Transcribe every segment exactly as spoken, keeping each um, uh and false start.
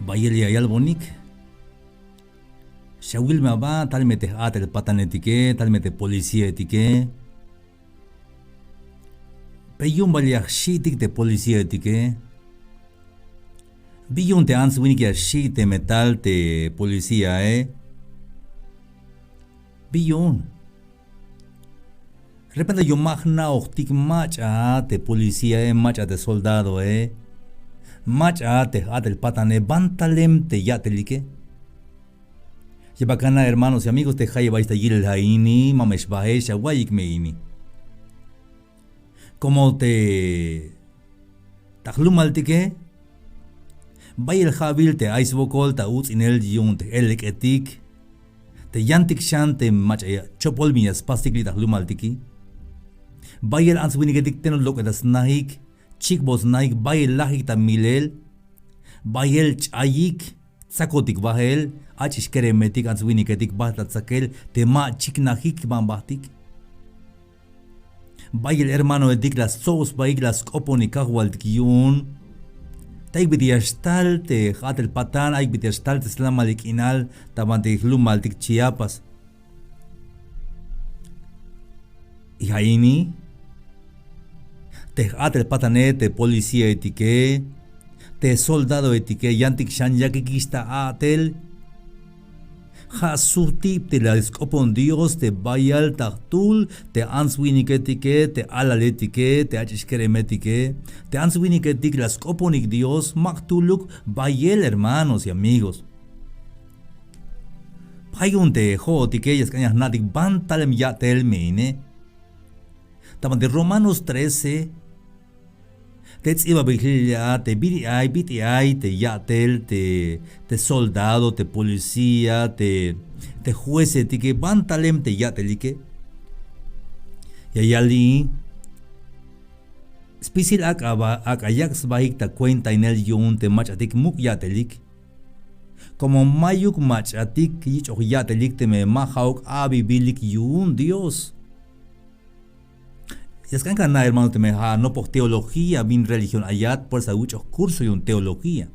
Bayel ya yalbonik. Xawil me aba, tal me te j'atel patanetike, tal me te policíaetike. Pe yu'un bal ya jxi'tik te policíaetike. Bi yu'un te ants winik ya jxi' teme tal te policíae. Bi yu'un. Repente yu'un ma jna'ojtik mach'a te policíae, mach'a te soldadoe, mach'a te j'atel patane, ban talem te ya'telike. Ya bal ana' hermanos y amigos, te jayeb ayex ta yilel a ini, ma me xbajex, awa'iyik me ini. Como te ta jlumaltike, bayel ja'bil te ay swokol ta uts'inel yu'un te j-elek'etik, te yantik xan te mach'a chopol bin ya spastik li' ta jlumaltiki. Bayel ants winiketik teme lok'et ta snajik, chikbot snajik, bayel lajik ta milel, bayel ch'ayik, tsakotik bajel, ach'ix keremetik, ants winiketik bajt ta tsakel, te ma chiknajik ban bajtik. Bayel hermanoetik la stsob sbaik, la sk'oponik kajwaltik yu'un. Te ayuk bit'il ya xtal te j'atel patan, ayuk bit'il ya xtal te slamalil k'inal ta banti jlumaltik Chiapas. Y a ini te j'atel patane, te policíaetike, te soldadoetike, yantik xan yakikix ta a'tel. Ja' sujtib te la sk'opon Dios te bayal ta jtul te ants winiketike, te alaletike, te ach'ix keremetike, te ants winiketik la sk'oponik Dios, ma jtuluk, bayel hermanos y amigos. Ja' yu'un te jo'otike ya sk'an ya jna'tik ban talem ya'tel me ine. Ta banti Romanos trece, te ts'ibabil jilel a te bit'il ay, bit'il ay te ya'tel, te, te soldado, te policía, te, te juezetike, ban talem te ya'telike. Ya yal ini, spisil ak'a ba, ak'a yak' sbaik ta kuentainel yu'un te mach'atik muk' ya'telik. Como mayuk mach'atik yich'oj ya'telik teme ma ja'uk abibilik yu'un Dios. Ya sk'an ka ana' hermano teme ja' anopoj teología, bin religión ayat, por eso awich'oj curso yu'un teología.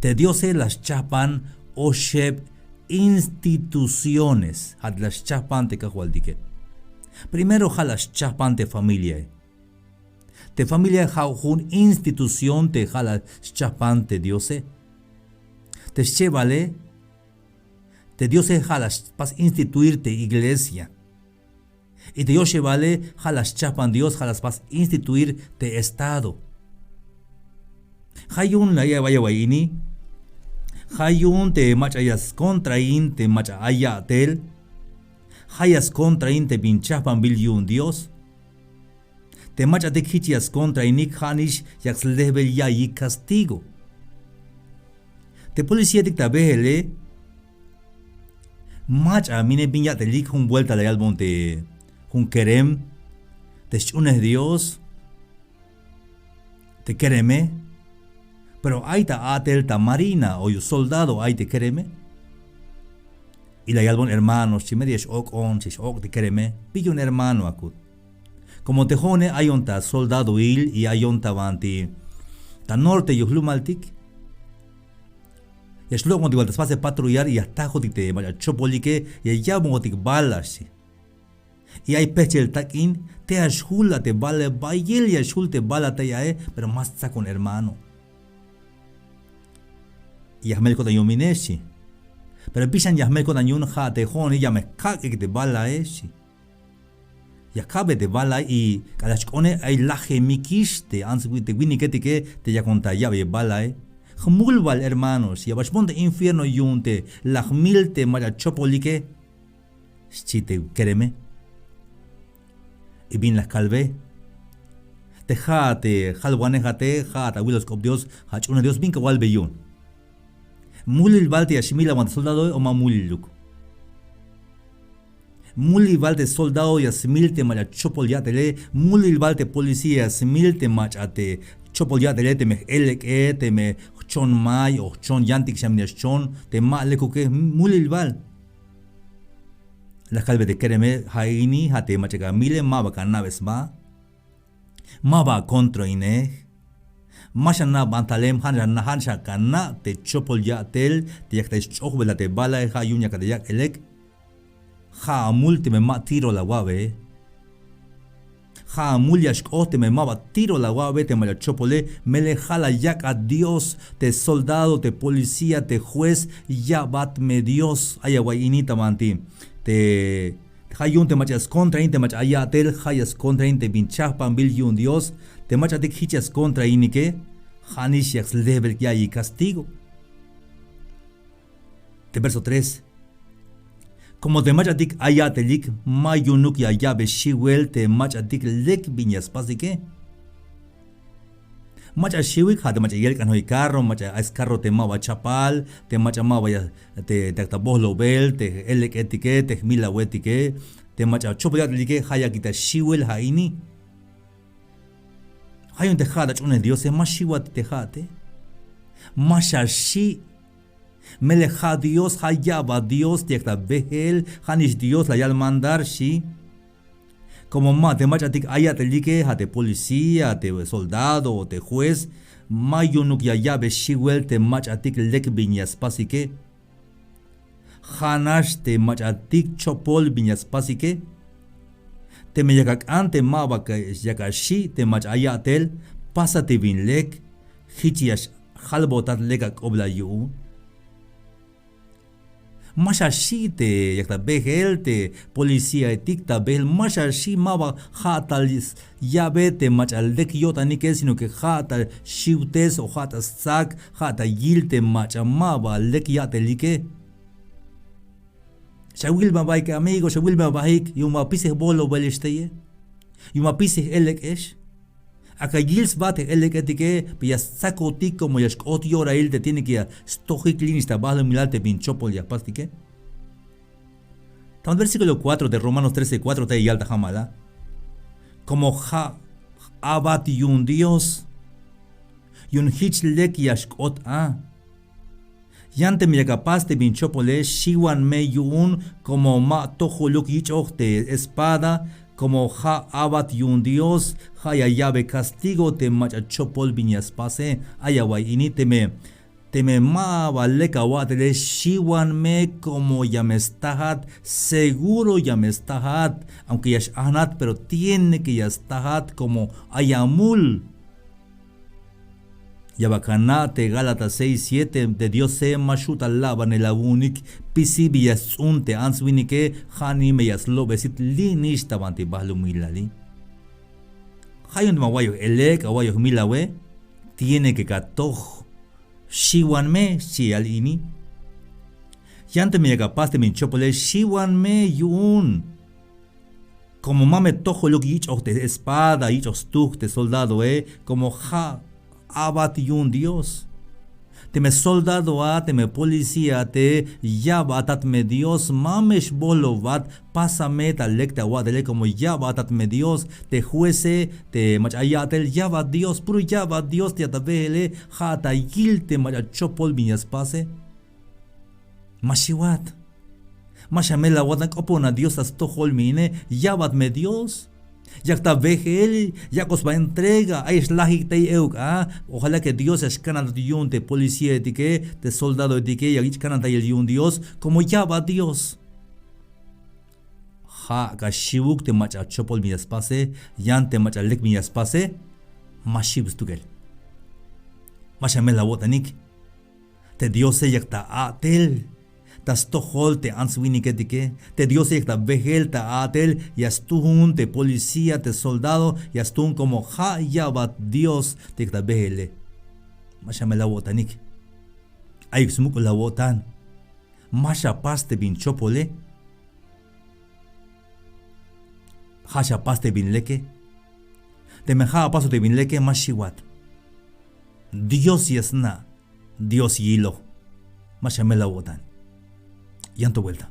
Te Diose la xchajpan oxeb instituciones, ja' te la xchajpan te kajwaltike. Primero ja' la xchajpan te familiae. Te familiae ja' jun institución te ja' la xchajpan te Diose. Te schebale, te Diose ja' la spas instituir te iglesia. Y te yoxebale ja' la xchajpan Dios, ja' la spas instituir te estado. Ja' yu'un la ya' awa'y ini. Ja' yu'un te mach'a ya skontrain te mach'a ay ya'tel. Ja' ya skontrain te bin chajpanbil yu'un Dios. Te mach'atik jich ya skontrainik, ja' nix yak slejbel ya'iyik castigo. Te policíaetik ta beele, mach'a mine bin ya'telik, jun vuelta la yalbon te jun kerem, te sch'unej Dios, te kereme, pero ay ta a'tel ta marina o yu'un soldado ay te kereme. Y la yalbon hermano, xchi, medio ya x-ok'on, xchi, x-ok' te kereme. Bi yu'un hermano akut. Como te jo'one ayon ta soldadoil y ayon ta banti ta norte yu'un jlumaltik. Ya xlok'ontik bal ta spasel patrullar y ya jtajotik te mach'a chopolike, ya ya'bojotik bala, xchi. Y ay pejchel tak'in, te ya xjul a te bala, bayel ya xjul te bala tey ae, pero ma stsakon hermano. Ya jmel ko'tan yu'un mine, xchi. Pero bi xan ya jmel ko'tan yu'un, ja' te jo'one ya me kak'ik te balae, xchi. Ya ka'be te balae y k'alal xk'one ay lajemikix te ants wi-, te winiketike te yakon ta ya'beyel balae. Jmul bal hermano, xchi, ya bal xboon ta infierno yu'un te la jmil te mach'a chopolike, xchi te kereme. Y bin la kalbe. Te ja'at te jalwanejate, ja'at awiloj sk'op Dios, ja' ch'unej Dios, bin kawalbe yu'un. Mulil bal te ya xmil a banti soldadoe o ma muliluk. Mulil bal te soldado ya smil te mach'a chopol ya'tele, mulil bal te policía ya smil te mach'a te chopol ya'tele, teme j-elek'e, teme jchon may o jchon yantik xan bin ya xchon, te ma lekuke, mulil bal. La kalbe te kereme, ja' ini, ja' te mach'a ka mile, ma ba ka na'be sba. Ma ba akontroinej. Ma xana' ban talem, ja' nax akana' te chopol ya'tel te yak ta sch'ojbel a te balae, ja' yu'un yak ta yak'elek. Ja' amul teme ma tiro la awa'be. Ja' amul ya xk'ot teme ma ba tiro la awa'be te mach'a chopole, melel ja' la yak'at Dios te soldado, te policía, te juez, ya'bat me Dios. Ay awa'iy ini ta banti te ja' yu'un te mach'a ya skontrain te mach'a ay ya'tel, ja' ya skontrain te bin chajpanbil yu'un Dios. Te mach'atik jich ya skontrainike, ja' nix yak slejbel ya'iy castigo. Te verso tres. Como te mach'atik ay ya'telik, ma yu'unuk ya ya'be xiwel te mach'atik lek bin ya spasike. Mach'a xiwik ja' te mach'a yelk'an joy carro, mach'a ay scarro te ma ba chapal, te mach'a ma ba ya te yak ta bojlobel, te elek'etike, te jmilawetike, te mach'a chopol ya'telike, ja' yakik ta xiwel ja' ini. Ja' yu'un te ja' ta ch'uunel Diose, ma xiwat te ja'ate. Ma xaxi'. Melel ja' Dios, ja' ya'bat Dios te yak ta bejel, ja' nix Dios la yal mandar, xi. Como ma te mach'atik ay ya'telike, ja' te policía, te soldado o te juez, ma yu'unuk ya ya'be xiwel te mach'atik lek bin ya spasike. Ja' nax te mach'atik chopol bin ya spasike. Teme yak ak'an te ma ba yak axi' te mach'a ay ya'tel, pasa te bin lek, jich ya xjalbotat lek ak'oblal yu'un. Ma xaxi' te yak ta bejel, te policíaetik ta bejel, ma xaxi', ma ba ja' tal ya'be te mach'a lek yo'tanike, sino que ja' ta xiwtes o ja' ta stsak, ja' ta yil te mach'a ma ba lek ya'telike. Xawil ma baik amigo, xawil ma baik, yu'un ma pisej bojlobelex teye, yu'un ma pisej elek'ex. Ak'a yil sba te elek'etike, pero ya stsakotik como ya xk'ot yorail te tiene que ya stojik li' nix ta balumilal te bin chopol ya jpastike. Ta versículo cuatro de Romanos trece cuatro ta ya yal ta ja'mal a. Como ja' a'bat yu'un Dios, yu'un jich lek ya xk'ot a. Yan teme yak apas te bin chopole, xiwan me yu'un, como ma tojoluk yich'oj te espada, como ja' a'bat yu'un Dios, ja' ya ya'be castigo te mach'a chopol bin ya spase. Ay awa'iy ini, teme, teme ma ba lek awa'tele, xiwan me, como ya me stajat, seguro ya me stajat, aunque ya x-ajnat, pero tiene que ya stajat, como ay amul. Ya bal ana' te Gálatas seis siete, te Diose ma xju' ta labanel awu'unik, pisil bi ya sts'un te ants winike, ja' nix me ya slobesit li' nix ta banti balumilali. Ja' yu'un teme awa'iyoj elek', awa'iyoj milawe, tiene que katoj. Xiwan me, xchi yal ini. Yan teme yak apas te bin chopole, xiwan me yu'un. Como ma me tojoluk yich'oj te espada, yich'oj stuj te soldadoe, como ja' a'bat yu'un Dios. Teme soldado a, teme policía a te, ya'batat me Dios, ma me xbojlobat, pasa me ta lek te awa'tele, como ya'batat me Dios. Te juece, te mach'a ay ya'tel, ya'bat Dios, puro ya'bat Dios te ya ta bejele, ja' ta yil te mach'a chopol bin ya spase. Ma xiwat. Ma xamel awo'tan, k'opona Dios ta stojol me ine, ya'bat me Dios. Yak ta bejel, yak'ot sba entrega, ayex lajik tey euk a, ojalá que Dios ya xkanantat yu'un te policíaetike, te soldadoetike, ya yich' kanantayel yu'un Dios, como ya'bat Dios. Ja' ak'a xiwuk te mach'a chopol bin ya spase, yan te mach'a lek bin ya spase, ma xiw stukel. Ma xamel awo'tanik. Te Diose yak ta a'tel ta stojol te ants winiketike. Te Diose yak ta bejel ta a'tel, ya stujun te policía, te soldado, ya stujun como ja' ya'bat Dios te yak ta bejele. Ma xamel awo'tanik. Ayuk smuk'ul awo'tan. Ma xapas te bin chopole. Ja' xapas te bin leke. Teme ja' apaso te bin leke, ma xiwat. Dios ya sna', Dios yiloj. Ma xamel awo'tan. Yan to vuelta.